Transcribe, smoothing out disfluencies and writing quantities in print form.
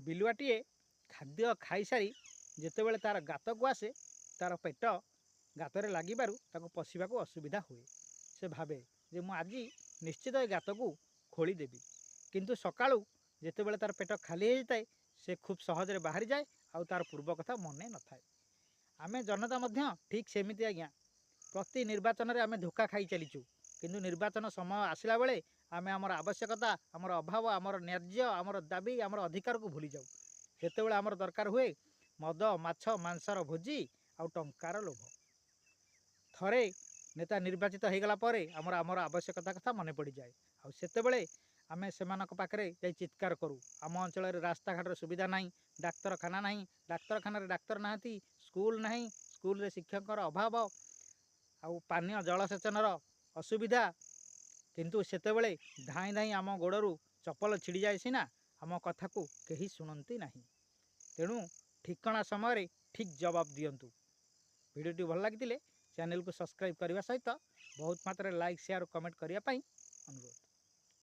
ବିଲୁଆଟିଏ ଖାଦ୍ୟ ଖାଇସାରି ଯେତେବେଳେ ତା'ର ଗାତକୁ ଆସେ, ତା'ର ପେଟ ଗାତରେ ଲାଗିବାରୁ ତାକୁ ପଶିବାକୁ ଅସୁବିଧା ହୁଏ। ସେ ଭାବେ ଯେ ମୁଁ ଆଜି ନିଶ୍ଚିତ ଏ ଗାତକୁ ଖୋଳିଦେବି। କିନ୍ତୁ ସକାଳୁ ଯେତେବେଳେ ତା'ର ପେଟ ଖାଲି ହେଇଯାଇଥାଏ, ସେ ଖୁବ୍ ସହଜରେ ବାହାରିଯାଏ ଆଉ ତା'ର ପୂର୍ବ କଥା ମନେ ନଥାଏ। ଆମେ ଜନତା ମଧ୍ୟ ଠିକ୍ ସେମିତି ଆଜ୍ଞା। ପ୍ରତି ନିର୍ବାଚନରେ ଆମେ ଧୋକା ଖାଇ ଚାଲିଛୁ, କିନ୍ତୁ ନିର୍ବାଚନ ସମୟ ଆସିଲା ବେଳେ ଆମେ ଆମର ଆବଶ୍ୟକତା, ଆମର ଅଭାବ, ଆମର ନ୍ୟାଯ୍ୟ, ଆମର ଦାବି, ଆମର ଅଧିକାରକୁ ଭୁଲିଯାଉ। ସେତେବେଳେ ଆମର ଦରକାର ହୁଏ ମଦ, ମାଛ, ମାଂସର ଭୋଜି ଆଉ ଟଙ୍କାର ଲୋଭ। ଥରେ ନେତା ନିର୍ବାଚିତ ହେଇଗଲା ପରେ ଆମର ଆବଶ୍ୟକତା କଥା ମନେ ପଡ଼ିଯାଏ ଆଉ ସେତେବେଳେ ଆମେ ସେମାନଙ୍କ ପାଖରେ ଯାଇ ଚିତ୍କାର କରୁ, ଆମ ଅଞ୍ଚଳରେ ରାସ୍ତାଘାଟର ସୁବିଧା ନାହିଁ, ଡାକ୍ତରଖାନା ନାହିଁ, ଡାକ୍ତରଖାନାରେ ଡାକ୍ତର ନାହାନ୍ତି, ସ୍କୁଲ ନାହିଁ, ସ୍କୁଲରେ ଶିକ୍ଷକଙ୍କର ଅଭାବ ଆଉ ପାନୀୟ ଜଳସେଚନର ଅସୁବିଧା। କିନ୍ତୁ ସେତେବେଳେ ଧାଇଁ ଧାଇଁ ଆମ ଗୋଡ଼ରୁ ଚପଲ ଛିଡ଼ିଯାଏ ସିନା, ଆମ କଥାକୁ କେହି ଶୁଣନ୍ତି ନାହିଁ। ତେଣୁ ଠିକଣା ସମୟରେ ଠିକ୍ ଜବାବ ଦିଅନ୍ତୁ। ଭିଡ଼ିଓଟି ଭଲ ଲାଗିଥିଲେ ଚ୍ୟାନେଲକୁ ସବସ୍କ୍ରାଇବ୍ କରିବା ସହିତ ବହୁତ ମାତ୍ରାରେ ଲାଇକ୍, ସେୟାର ଓ କମେଣ୍ଟ କରିବା ପାଇଁ ଅନୁରୋଧ।